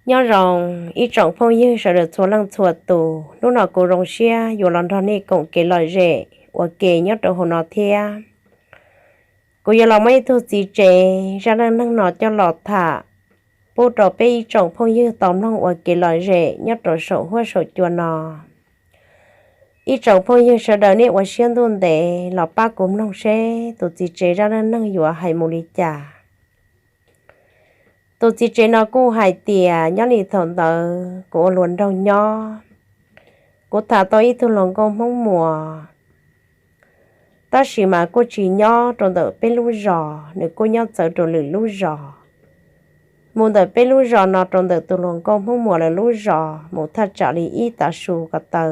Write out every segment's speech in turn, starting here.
Nyob zoo ib tsoom phooj ywg sawv daws txhua leej txhua tus, hnub no kuv zoo siab yuav los nrog nej koom kev lom zem ua ke nyob rau hauv no thiab. Kuv yuav los muab ib tug txiv tsev zaj neej neeg no coj los tham pub rau peb ib tsoom phooj ywg tau mloog ua kev lom zem nyob rau saum huab saum cua no. Ib tsoom phooj ywg sawv daws nej ua siab ntuj ntev los pab kuv mloog seb tus txiv tsev zaj neej neeg yuav hais mus li cas. Tus txiv tsev no kuj hais tias nyob li thaum ntawd kuv ua hluas nraug nyob, kuv tham tau ib tug hluas nkauj Hmoob Muas, tab sis mas kuj tsis nyob rau ntawm peb lub zos, nws kuj nyob txawv rau lwm lub zos. Mus ntawm peb lub zos no rau ntawm tus hluas nkauj Hmoob Muas lawv lub zos mus thaj tsam li ib tav su ko taw.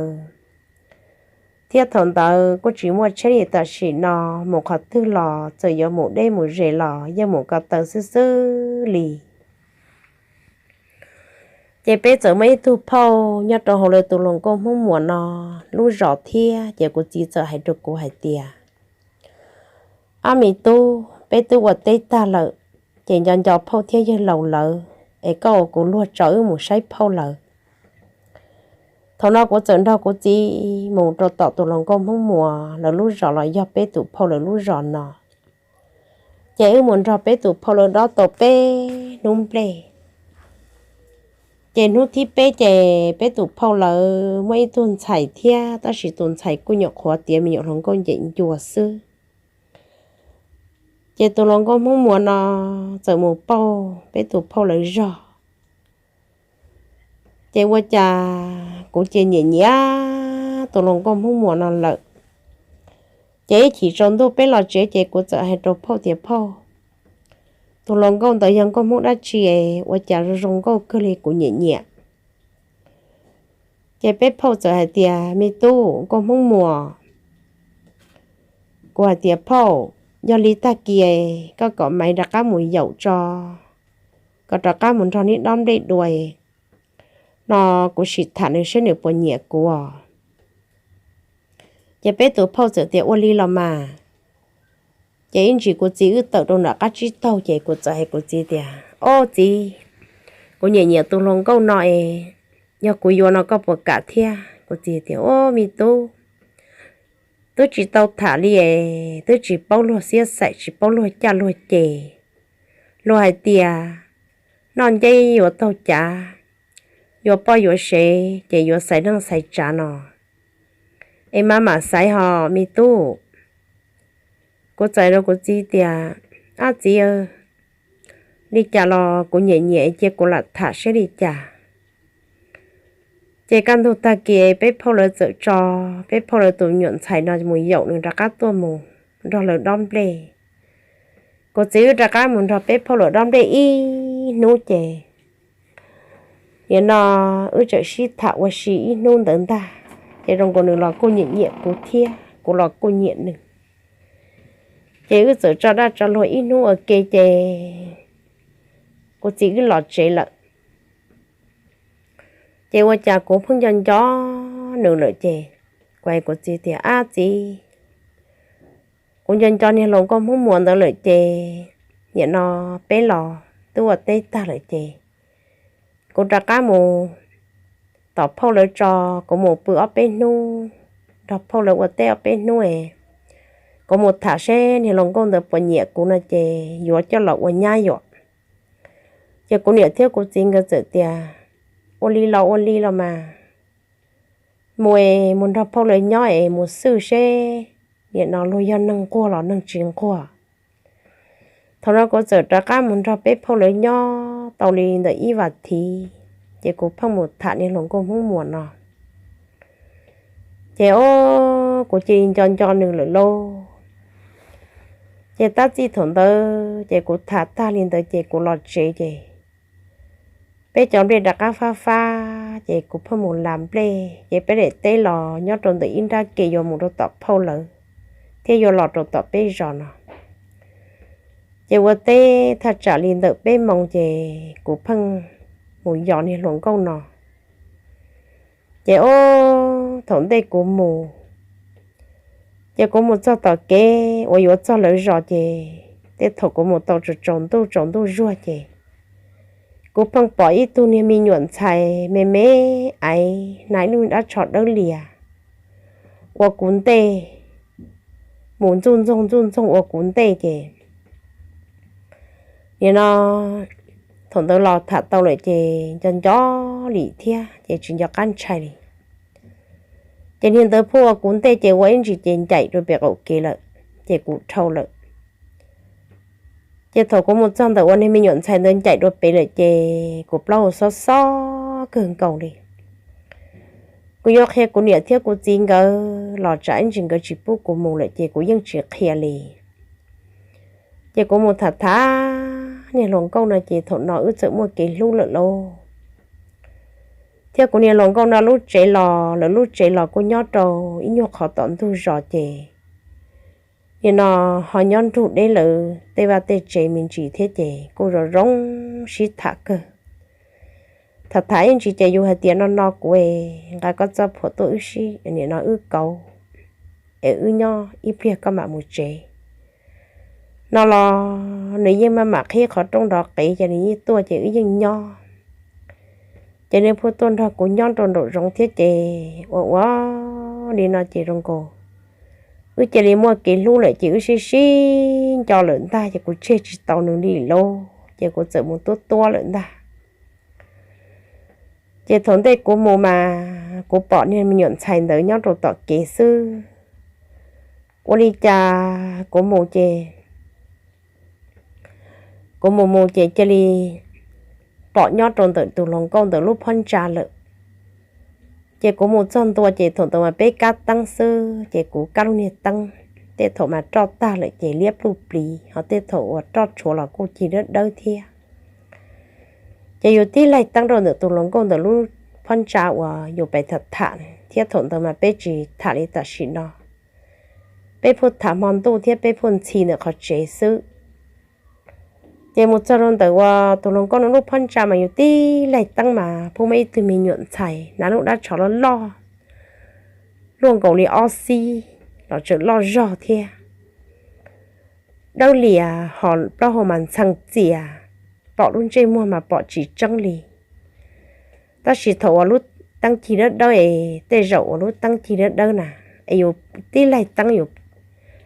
Thiab thaum ntawd kuj tsis muaj tsheb li tam sim no, mus qhov twg los txawm yuav mus deb mus ze los yeej mus ko taw xwb xwb li. Ces peb txawm muaj ib tug phauj nyob rau hauv lawv tus hluas nkauj Hmoob Muas no lub zos thiab, ces kuv txiv txawm hais rau kuv hais tias, Ab me tub, peb twb ua teb tag lawm, ces nco nco phauj thiab yawg laus lawv, es koj ua kuv luag tso wb mus saib phauj lawv. Thaum no kuv txawm nrog kuv txiv mus rau tom tus hluas nkauj Hmoob Muas lawv lub zos los yog peb tus phauj lawv lub zos no. Ces wb mus nrog peb tus phauj lawv dob tau peb hnub nplej. Ces hnub thib peb ces peb tus phauj lawv muaj ib tug ntxhais thiab, tab sis tus ntxhais kuj nyuam qhuav tiav me nyuam hluas nkauj ncem ncua xwb. Ces tus hluas nkauj Hmoob Muas no txawm mus pauj peb tus phauj lawv zog. Ces ua cas kuv ces nyiam nyiam tus hluas nkauj Hmoob Muas no lawm. Ces ib chim tsaus ntuj peb los tsev ces kuv txawm hais rau phauj tias, Phauj, tus hluas nkauj ntawd yog nkauj Hmoob dab tsi es ua cas zoo zoo nkauj kawg li, kuv nyiam nyiam? Ces peb phauj txawm hais tias, Me tub, nkauj Hmoob Muas, kuv hais tias, Phauj, yog li tag kis koj kom maiv rov qab mus yaum tso, kom rov qab mus nrog neb dob nplej dua no, kuv sim tham nws seb nws puas nyiam kuv. Ces peb tus phauj txawm tias, Ua li los mas. Ces ib ntsis kuv txiv wb tawm rau nram qab tsib taug ces kuv txawm hais kuv txiv tias, Ob txiv, kuv nyiam nyiam tus hluas nkauj no es, yog kuv yuav no koj puas kam thiab? Kuv txiv tias, Ob me tub, twb tsis tau tham li es twb tsis paub luag xiab xaim, tsis paub luag caj luag ces. Luag hais tias noj nceb yuav taug cav, yuav poj yuav sev ces yuav xaiv neej xaiv tsav no, es maj mam xaiv ho me tub. Kuv txawm rau kuv txiv tias, Ab txiv, li cas los kuv nyiam nyiam, cia kuv lam tham seb li cas. Ces kaj ntug tag kis peb phauj lawv txawm tso peb phauj lawv tus nyuam ntxhais no mus yaum nws rov qab tuaj mus nrog lawv dob nplej. Kuv txiv wb rov qab mus nrog peb phauj lawv dob nplej ib hnub ces, nim no wb txawm sib tham ua si ib hnub ntawd ntag, ces zoo nkaus nws los kuj nyiam nyiam kuv thiab kuv los kuj nyiam nws. Ces wb txawm tso daj tso luag ib hnub ua ke ces kuv txiv wb los tsev lawm. Ces ua cas kuv pheej nco nco nws lawm ces kuv hais kuv txiv tias, Ab txiv, kuv nco nco niag hluas nkauj Hmoob Muas ntawd lawm ces, nim no peb los twb ua teb tag lawm ces kuv rov qab mus tom phauj lawv tso, kuv mus pw ob peb hnub, nrog phauj lawv ua teb ob peb hnub es kuv mus tham seb niag hluas nkauj ntawd puas nyiam kuv no ces yuav coj los ua nyab yuam. Ces kuv niam thiab kuv txiv nkawd txawm tias, Ua li los ua li los mas, mus es mus nrog phauj lawv nyob es mus xwj seb nim no luag yog neeg nquag los neeg tsis nquag. Thaum no kuv txawm rov qab mus nrog peb phauj lawv nyob tau li ntawm ib vas thiv, ces kuv pheej mus tham niag hluas nkauj Hmoob Muas no. Ces o, kuv cia li nco nco nws lawm lauj. Ces tab txij thaum ntawd ces kuv tham tag li ntawd ces kuv los tsev ces peb cov nplej rov qab fab fab ces kuv pheej mus las nplej, ces peb daim teb los nyob rau ntawm ib nrab ke yuav mus rau tom phauj lawv thiab yuav los rau tom peb zos no. Ces ua teb thaj tsam li ntawm peb moos ces kuv pheej mus yos niag hluas nkauj no. Ces o, thaum ntej kuv mus, ces kuv mus txog tom kev uas yuav txog lawv zos ces tej thaum kuv mus tau tsaus ntuj tsaus ntuj zuag ces kuv pheej pom ib tug niag me nyuam ntxhais me me aiv hnav ib lub dab tsho dawb lias ua kuv ntej, mus ntxuj ntxoog ntxuj ntxoog ua kuv ntej ces nim no thaum ntawd los tham tau lawm ces nco nco li thiab ces tsis nco qab ntshai li. Ces niag ntawd phua ua kuv ntej ces ua ib ntsis ces ncaim rau pem qaum kev lawm, ces kuv dhau lawm. Ces thaum kuv mus txog ntawm uas niag me nyuam ntxhais ntawd ncaim rau pem lawm ces kuv plaub hau xob xob kawg nkaus li. Kuv yuav qhia kuv niam thiab kuv txiv nkawd los tsam ib ntsis nkawd tsis pub kuv mus lawm ces kuv yeej tsis qhia li. Ces kuv mus tham tham niag hluas nkauj no ces thaum no wb txawm muaj kev hlub lawm lauj. Thiab kuv niag hluas nkauj no lub tsev los lawv lub tsev los kuj nyob rau ib nyuag qhov tom ntug zos ces nim no ho nyob nrug deb lawv tej vaj tej tsev me ntsis thiab ces kuj zoo zoo sib tham kawg. Tham tham ib ntsis ces yus hais tias no no kuv nqa koj txoj phuam tuaj wb sib nim no wb kauv es wb nyob ib pliag koj mam mus tsev no los nws yeej maj mam qhib qhov rooj nrov qev ces nws yeej tuaj ces wb yeej nyob. Ces nws pheej tuaj nrog kuv nyob rau nraum zoov thiab ces ua ua li no ces zoo nkaus wb cia li muaj kev hlub lawm ces wb sib sib nco lawm ntag ces kuv tseg tsis tau nws li lauj ces kuv txawm mus tuab tuab lawm ntag. Ces thaum ntej kuv mus mas kuv pom niag me nyuam ntxhais ntawd nyob rau tom kev xwb. Ua li cas kuv mus ces kuv mus mus ces cia li pom nyob rau ntawm tus hluas nkauj ntawd lub phab ntsa lawm. Ces kuv mus txog ntua ces thaum ntawd mas peb kab teeb xwb ces kuv kab lub niag teeb, tej thaum mas roj tag lawm ces liab pluj pliv ho tej thaum uas roj tshuav los kuj cig dawb dawb thiab. Ces yus tib laig teeb rau ntawm tus hluas nkauj ntawm lub phab ntsa uas yus pais tham tham thiab thaum ntawd mas peb tsis tham li tam sim no, peb pheej tham hmo ntuj thiab peb pheej ntxhi ntawm qhov tsev xwb. Ces mus txog rau ntawm uas tus hluas nkauj no lub phab ntsa mas yus tib laig teeb mas pheej muaj ib tug me nyuam ntxhais hnav lub dab tsho loj loj, luaj nkaus li ob xib los tseem loj zog thiab, dawb lias ho plaub hau mas ntxhee txias, pom lub ntsej muag mas pom tsis tseeb li. Tab sis thaum uas lub teeb cig dawb dawb es tej zaum uas lub teeb cig dawb dawb na, es yus tib laig teeb yus,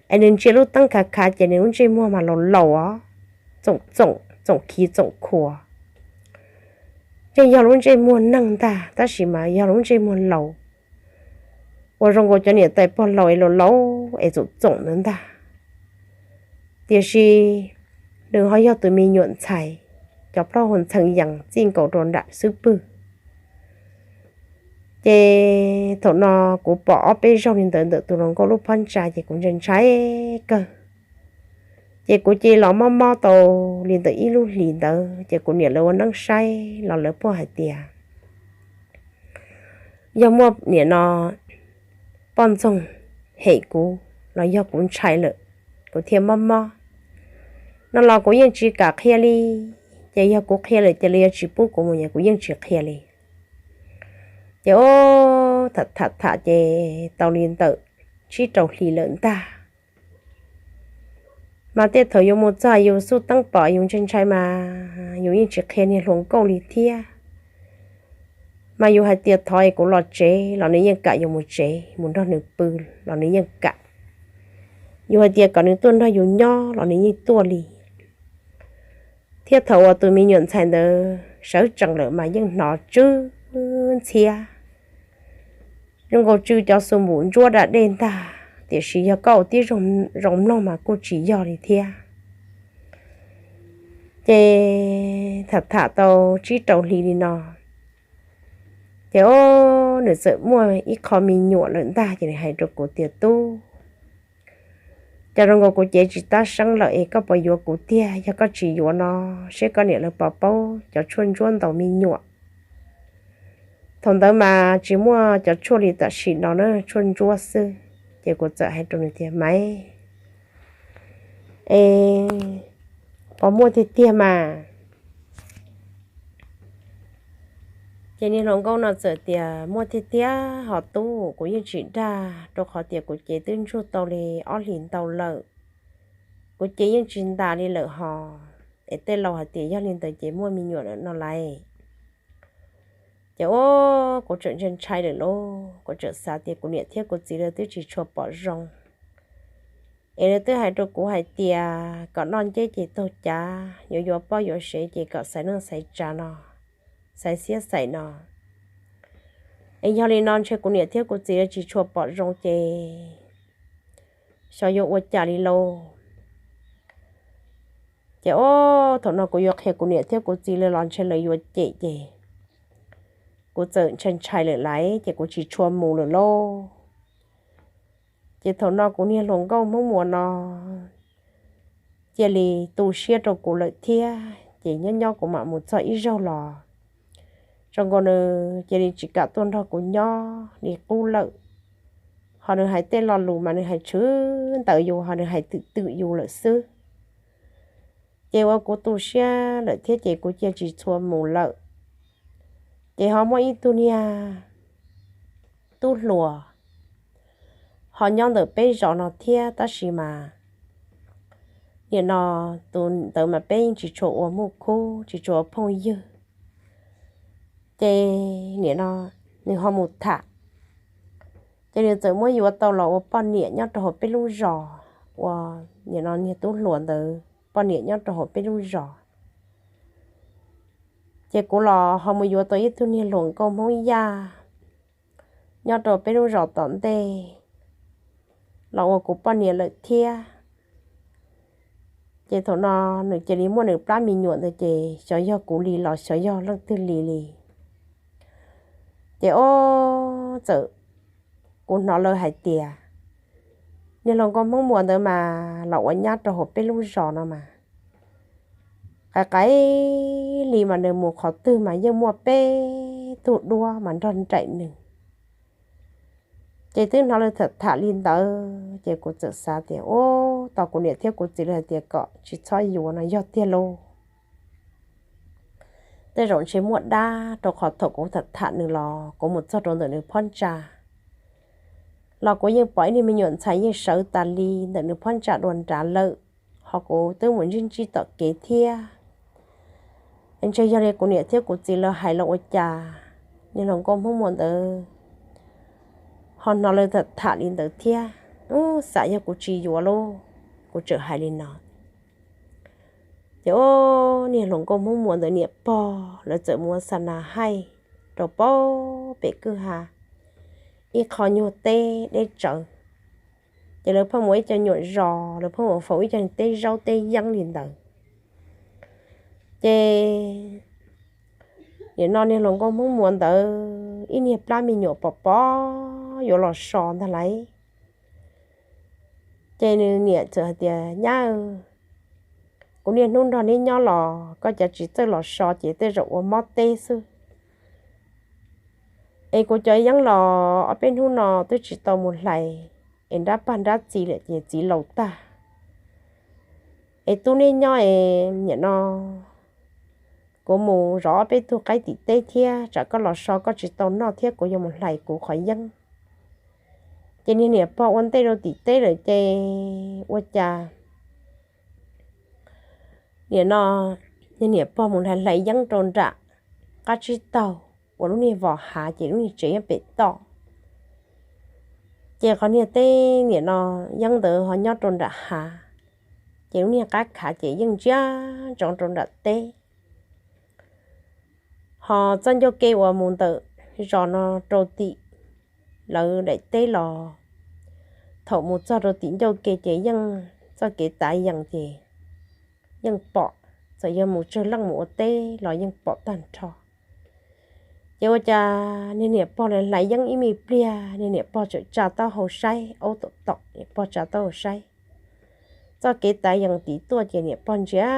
es nws ntsia lub teeb khav khav ces nws lub ntsej muag mas laus laus os, txoom txoom txoom khiv txoom khuas. Yeej yog lub ntsej muag neeg ntag tab sis mas yog lub ntsej muag laus uas zoo nkaus cov niam tais pog laus es laus laus es txoom txoom ntawd ntag. Tiam sis nws ho yog tus me nyuam ntxhais, cov plaub hau ntxhee yees txij nkaus rau nram xub pwg. Ces thaum no kuv pom ob peb zaug li ntawd ntawm tus hluas nkauj lub phab ntsa ces kuv ntshai ntshai kawg. Ces kuv cia li los mob mob tau li ntawm ib lub hlis ntawd ces kuv niam lawv ua neeb saib los lawv pheej hais tias yog muaj nim no poj ntxoog hem kuv los yog kuv ntshai lawm, kuv thiaj mob mob no los kuv yeej tsis kam qhia li. Ces yog kuv qhia lawm ces lawv yuav tsis pub kuv mus es kuv yeej tsis qhia li. Ces o, tham tham tham ces tau li ntawm tsib rau hlis lawm ntag. Mas tej thaum yus mus txog yus xub teeb pom yus ntshai ntshai mas yus yeej tsis qhia niag hluas nkauj li thiab. Mas yus hais tias thov es kuv los tsev los nws yeej kam yus mus tsev mus nrog nws pw los nws yeej kam. Yus hais tias kom nws tuaj nrog yus nyob los nws yeej tuaj li. Thiab thaum uas tus me nyuam ntxhais ntawd sawv tsees lawm mas yeej hnov tsw ntxhiab, zoo nkaus tsw cov xu npum ntsuab da dej ntag, tiam sis yog koj ua tib zoo mloog mas kuj tsis yog li thiab. Ces tham tham tau tsib rau hli li no, ces o, nws txawm muaj ib qho me nyuam lawm ntag ces nws hais rau kuv tias tub, cas zoo nkaus kuv cev tsis tab seeb lawm es koj puas yuav kuv tiag, yog koj tsis yuav no seb koj niam lawv puas paub cov tshuaj ntsuab ntaus me nyuam. Thaum ntawd mas tsis muaj cov tshuaj li tam sim no na, tshuaj ntsuab xwb. Ces kuv txawm hais rau nws tias Maiv, es puas muaj tiag tiag mas? Ces niag hluas nkauj no txawm tias muaj tiag tiag ho tub, kuv yeej tsis dag rau qhov tias kuv cev twb ntsuag tau li ob hlis ntau lawm, kuv cev yeej tsis ntas li lawm hos. Es tej laus hais tias yog li ntawd ces muaj me nyuam lawm no lais. Ces o, kuv tseem ntshai ntshai lawm lauj, kuv tseem xav tias kuv niam thiab kuv txiv lawv twb tsis tshua pom zoo, es lawv twb hais rau kuv hais tias kom noj nceb ces taug cav, yuav yuav poj yuav sev ces kom xaiv neej xaiv tsav no, xaiv xiab xaiv no. Es yog li no ntshe kuv niam thiab kuv txiv lawv tsis tshua pom zoo ces xyov yuav ua cas li lauj. Ces o, thaum no kuv yuav qhia kuv niam thiab kuv txiv lawv los ntshe lawv yuav cem ces kuv txawm ntshai ntshai lawm lais ces kuv tsis tshua mus lawm lauj. Ces thaum no kuv niag hluas nkauj Hmoob Muas no cia li tu siab rau kuv lawm thiab ces nyob nyob kuv mam mus txog ib zaug los zoo nkaus nws cia li tsis kam tuaj nrog kuv nyob li qub lawm. Ho nws hais tej lo lus mas nws hais tshwm ntawd yus, ho nws hais twm twm yus lawm xwb. Ces ua kuv tu siab lawm thiab ces kuv cia tsis tshua mus lawm. Ces ho muaj ib tug niag tub hluas ho nyob ntawm peb zos no thiab tab sis mas nim no tus ntawd mas peb yeej tsis tshua ua muaj khub, tsis tshua ua phooj ywg. Ces nim no nws ho mus tham, ces nws txawm muab yuav tau los ua poj niam nyob rau hauv peb lub zos, ua nim no niag tub hluas ntawd poj niam nyob rau hauv peb lub zos. Ces kuv los ho mus yuav tau ib tug niag hluas nkauj Hmoob Yaj nyob rau peb lub zos tom ntej los ua kuv poj niam lawm thiab. Ces thaum no nws cia li muaj nws plab me nyuam ntawd ces xyov yog kuv li los xyov yog leej twg li li. Ces o, txawm kuv hnov lawv hais tias niag hluas nkauj Hmoob Muas ntawd mas los ua nyab rau hauv peb lub zos no mas qais qais li mas nws mus qhov twg mas yeej muaj peb tug duab mas nrog nraim nws. Ces twb hnov lawv tham tham li ntawd ces kuv txawm xav tias, ub, tos kuv niam thiab kuv txiv lawv hais tias kom tsis txhob yuav no yog tiag lauj. Tej zaum ntshe muaj dab, rau qhov thaum kuv tham tham nws los kuv mus txog rau ntawm nws phab ntsa los kuv yeej pom ib niag me nyuam ntxhais yeej sawv tas li ntawm nws phab ntsa dua nrad lawm, ho kuv twb mus ntsib ntsib tom kev thiab. Ntshe yog li kuv niam thiab kuv txiv lawv hais los ua cas, niag hluas nkauj Hmoob Muas ntawd ho hnov lawv tham tham li ntawd thiab. Ub, xam yog kuv tsis yuav lauj, kuv txawm hais li no. Ces ub, niag hluas nkauj Hmoob Muas ntawd niam pog lawv txawm mus ua xa nas haij rau pem kwj ha ib qho nyuag teb deb tsawv. Ces lawv pheej mus ib co nyuam zos, lawv pheej mus faus ib co teb zaub teb yeeb li ntawd. Ces nim no niag hluas nkauj Hmoob Muas ntawd ib niag plab me nyuam pom pom yuav los so ntag lauj. Ces nws niam txawm hais tias, nyab, kuv niaj hnub nrog neb nyob los koj cas tsis txawj los so ces tej zaum ua mob teb xwb. Es kuv cov yeeb los ob peb hnub no twb tsis tau mus hlais, es nrab pag nrab txiv lawm ces txiv laus tag. Es tub neb nyob es nim no kuv mus zov ob peb tug qaib tim teb thiab, tsam koj los so koj tsis tau noj thiab kuv yuav mus hlais kuv qhov yeeb. Ces niag niam pog ua ntej rau tim teb lawm ces ua cas nim no niag niam pog mus hlais hlais yeeb rau nram qab tsib taug uas lub niag vos hav ces lub niag tsev nyob pem toj. Ces qhov niag teb nim no yeeb ntawd ho nyob rau nram hav, ces lub niag qab khav ces yeej ntsia ntsoov rau nram teb. Ho txoj ncauj ke uas mus ntawm zos no rau tim lawv daim teb los, thaum mus txog rau tim ncauj ke ces yeej txoj kev tav yees ces yeej pom, txawm yog mus tsawg leej mus ua teb los yeej pom tag nrho. Ces ua cas niag niam pog hlais yeeb ib me pliag, niag niam pog txawm tsa taub hau saib, aub tom tom niam pog tsa taub hau saib. Txoj kev tav yees tid tuaj ces niam pog ntsia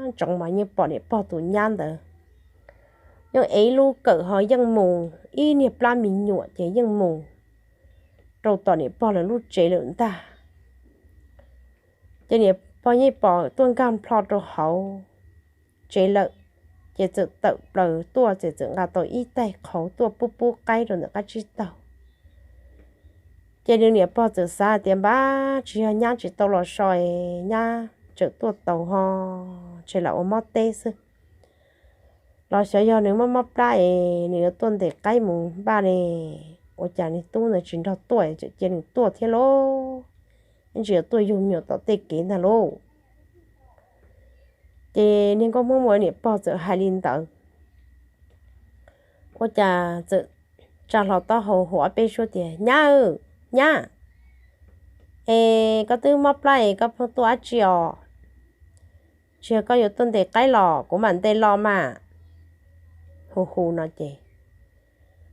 ntsoov mas yeej pom niam pog tus nyab ntawd yeej ev ib lub kawm ho yeej mus, ib niag plab me nyuam ces yeej mus rau tom niam pog lawv lub tsev lawm ntag. Ces niam pog yeej pom tuaj nkag nplho rau hauv tsev lawm, ces txawm tawm plaws tuaj ces txawm nqa tau ib taig qhauv tuaj pub pub qaib rau ntawm qab tsib taug. Ces nws niam pog txawm xav tias npab tsis yog nyab tsis tau los so es nyab tawm tuaj tau ho, ntshe lam ua mob teb xwb. Los xyov yog nws mob mob plab es nws yuav tuaj ntes qaib mus npaj ne, ua cas niag tub ntawd tsis nrog tuaj, tseem cia nws tuaj thiab lauj, ib ntsis yuav tuaj yug me nyuam tom tej kev ntag lauj. Ces niag nkauj Hmoob Muas niam pog txawm hais li ntawd, ua cas txawm tsa hlo taub hau hu ob peb suab tias, Nyab, nyab, es koj twb mob plab es koj pheej tuaj dab tsi os? Tsis yog koj yuav tuaj ntes qaib los kuv mam ntes los mas. Hu hu no ces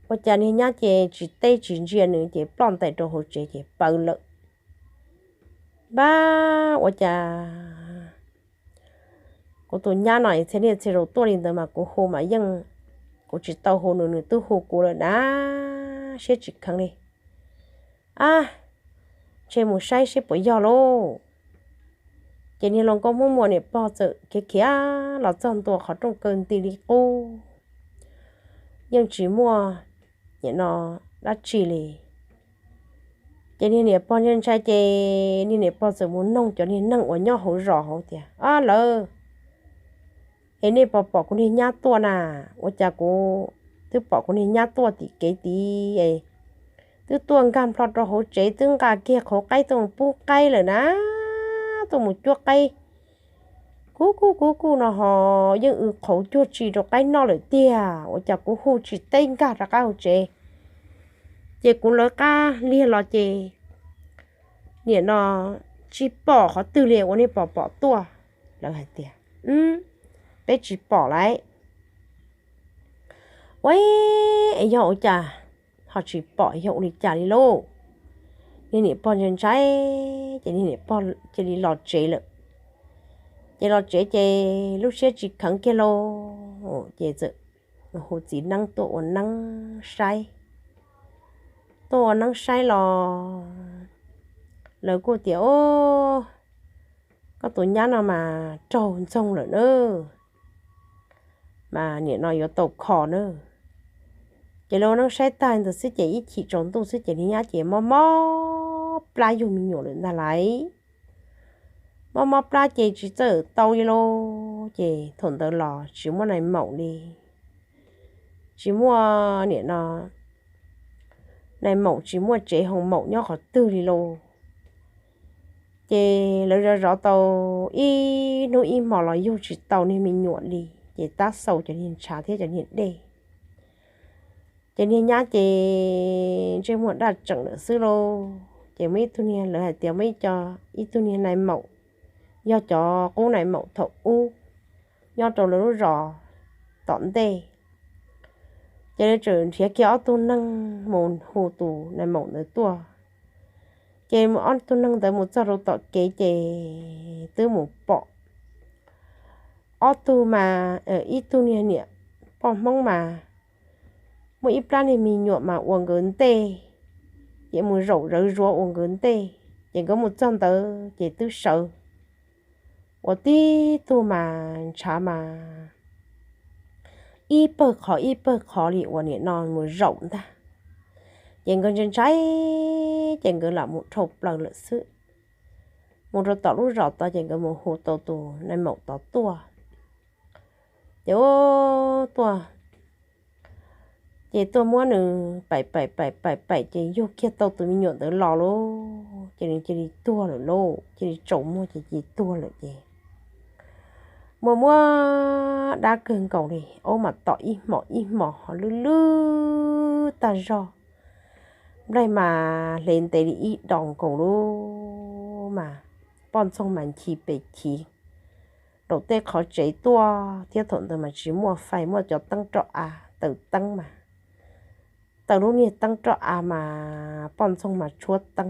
ua cas niag nyab ces tsis teb tsis ntsia nws ces ploj ntais rau hauv tsev ces pawv lawm. Npab, ua cas kuv tus nyab no txhia niaj txhia zaus tuaj li ntawd mas kuv hu mas yeej, kuv tsis tau hu nws, nws twb hu kuv lawm na, siab tsis kheev li. Ab, ntshe mus saib seb puas yog lauj. Ces niag hluas nkauj Hmoob Muas niam pog txawm khiav khiav los txog ntua qhov rooj kaw nti li qub, yeej tsis muaj nim no dab tsi li. Ces niag niam pog ntshai ntshai ces niag niam pog txawm mus noog cov niag neeg uas nyob hauv zos hauv tias, Ab lawv, es nej puas pom kuv niag nyab tuaj na? Ua cas kuv twb pom kuv niag nyab tuaj tim kev tid es twb tuaj nkag nplo rau hauv tsev, twb nqa kiag qhauv qaib tuaj mus pub qaib lawm na, tuaj mus cuab qaib kub kub kub kub no ho yeej w qhauv cuag tsi rau qaib noj lawm tiag. Ua cas kuv hu tsis teb nkag rov qab hauv tsev, ces kuv lawv qab liag los ces nim no tsis pom qhov twg li uas nej pom pom tuaj. Lawv hais tias, Peb tsis pom lawm. Ua, es yog ua cas ho tsis pom, yog ua li cas li lauj? Niag niam pog ntshai ntshai ces niag niam pog cia li los tsev lawm. Ces los tsev ces lub siab tsis kheev kiag lauj, ces txawm hu txiv neeb tuaj ua neeb saib. Tuaj ua neeb saib los lawv kuj tias, Au, koj tus nyab no mas raug ntxoog lawm na, mas nim no yuav tau kho na. Ces lawv ua neeb saib tag ntawd xwb ces ib chim tsaus ntuj xwb ces niag nyab ces mob mob plab yug me nyuam lawm ntag lauj. Mob mob plab ces tsis txawj tau li lauj, ces thaum ntawd los tsis muaj nais maum li, tsis muaj nim no nais maum, tsis muaj tsev hoo maum nyob qhov twg li lauj. Ces lawv zov zov tau ib hnub ib hmo los yug tsis tau niag me nyuam li, ces tab xaus cov niag ntshav thiab cov niag dej. Ces niag nyab ces ntsej muag daj tseem lawm xwb lauj. Ces muaj ib tug niag, lawv hais tias muaj ib co, ib tug niag nais maum, yog cov qub nais maum thaum ub nyob rau lawv lub zos tom ntej. Ces lawv txawm nrhiav kiag ob tug neeg mus hu tus nais maum ntawd tuaj. Ces ob tug neeg ntawd mus txog rau tom kev ces twb mus pom ob tug mas, ib tug niag niam poj Hmoob mas muaj ib plab niag me nyuam mas ua nkawd ntej, ces mus zaum zawv zuav ua nkawd ntej, ces nkawd mus txog ntawd ces twb sawv ua tib tug mas ntshav mas ib pawg qhov ib pawg qhov li uas nim no mus zaum ntag. Ces nkawd ntshai ntshai, ces nkawd lam mus dhau plaws lawm xwb. Mus rau tom lub zos tod ces nkawd mus hu tau tus nais maum tod tuaj. Ces ua tuaj, ces tuaj muab nws paim paim paim paim paim ces yug kiag tau tus me nyuam ntawd los lauj, ces nws cia li tuag lawm lauj, cia li tsaus muag ces cia li tuag lawm ces muaj muab dab kawg nkaus li, aub mas tom ib hmos ib hmos ho lwj lwj tag zog, nplaig mas hle ntev li ib dos nkaus lauj, mas poj ntxoog mas nchi pes chiv rau tej qhov tsev tuaj thiab, thaum ntawd mas tsis muaj fais, muaj cov teeb roj av taws teeb mas, taws lub niag teeb roj av mas poj ntxoog mas tshuab teeb,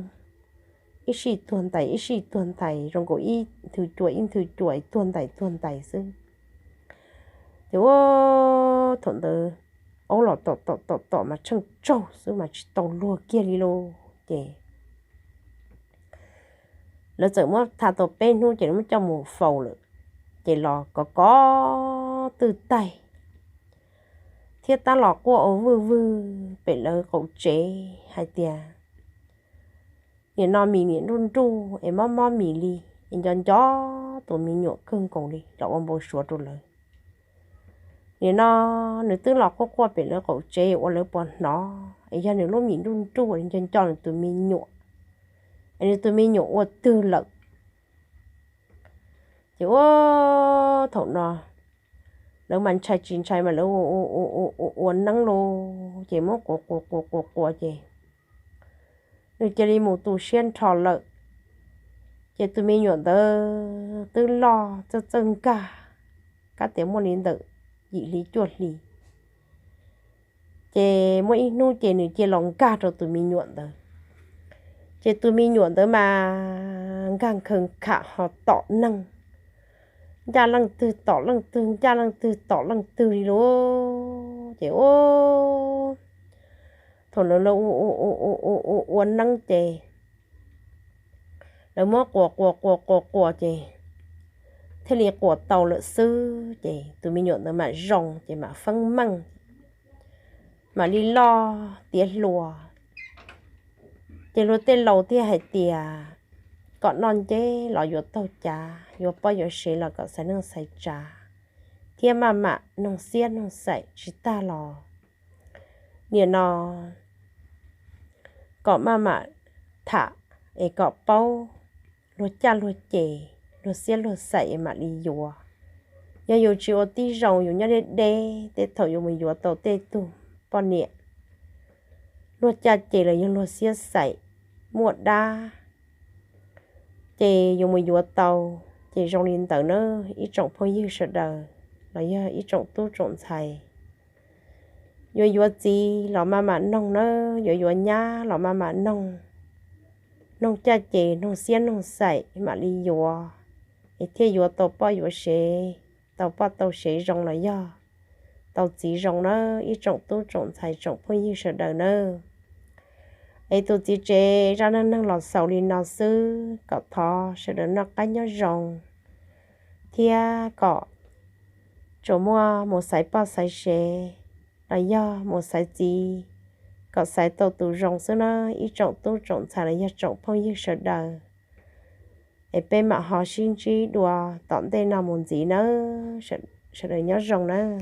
ib sij tuag ntais ib sij tuag ntais zoo nkaus ib nthwv cua ib nthwv cua tuag ntais tuag ntais xwb. Ces ua thaum ntawd aub los tom tom tom tom mas tsheej tsaug xwb mas tsis tau luag kiag li lauj. Ces lawv txawm muab tha tau peb hnub ces lawv muab coj mus faus lawm, ces los kov kov twj taig thiab tab los quaj ua vwj vwg pem lawv qaum tsev hais tias, nim no mis nim nruj nruj es mob mob mis li, es nco nco tus me nyuam kawg nkaus li los ua npau suav rau lawv. Nim no nws twb los quaj quaj pem lawv qaum tsev ua lawv puas hnov, es yog nws lub mis nruj nruj nco nco nws tus me nyuam, es nws tus me nyuam ua twg lawm. Ces ua thaum no lawv mas ntshai tsis ntshai mas lawv ua neeb los ces muab quas quas quas quas quas ces nws cia li mus tu siab nrho lawm. Ces tus me nyuam ntawd twb loj txawj txawj nkag, kab tias muaj li ntawm yim hli cuaj hli. Ces muaj ib hnub ces nws cia los nkag rau tus me nyuam ntawd. Ces tus me nyuam ntawd mas nkag nkhaws kham ho tom neeg, ncaj leej twg tom leej twg, ncaj leej twg tom leej twg li lauj. Ces ua thaum lawv ua neeb ces lawv muab quas quas quas quas quas ces thiaj li quas tau lawm xwb ces tus me nyuam ntawd mam zoo ces mam feeb meej, mam li loj tiav hluas. Ces luag tej laus thiaj hais tias kom noj nceb los yuav taug cav, yuav poj yuav sev los kom xaiv neej xaiv tsav, thiab maj mam noog xiab noog xaim tsis tag los nim no kom maj mam tham es kom paub luag caj luag ces, luag xiab luag xaim es mam li yuav. Yog yus tsis ua tib zoo yus nyob deb deb tej thaum yus mus yuav tau tej tug poj niam luag caj ces los yog luag xiab xaim muaj dab ces yus mus yuav tau. Ces zoo li ntawd na ib tsoom phooj ywg sawv daws los yog ib tsoom tub tsoom ntxhais, yuav yuav txiv los maj mam noog na, yuav yuav nyab los maj mam noog, noog caj ces noog xiab noog xaim mam li yuav, es thiaj yuav tau poj yuav sev, tau poj tau sev zoo los yog tau txiv zoo na ib tsoom tub tsoom ntxhais tsoom phooj ywg sawv daws nawb. Es tus txiv tsev zaj neej neeg los xaus li no xwb, kom thov sawv daws noj qab nyob zoo thiab kom tsuas muaj mus xaiv poj xaiv sev los yog mus xaiv txiv kom xaiv tau tus zoo xwb na ib tsoom tub tsoom ntxhais los yog tsoom phooj ywg sawv daws. Es peb mam ho sib ntsib dua tom ntej no mus ntxiv nawb, sawv daws nyob zoo nawb.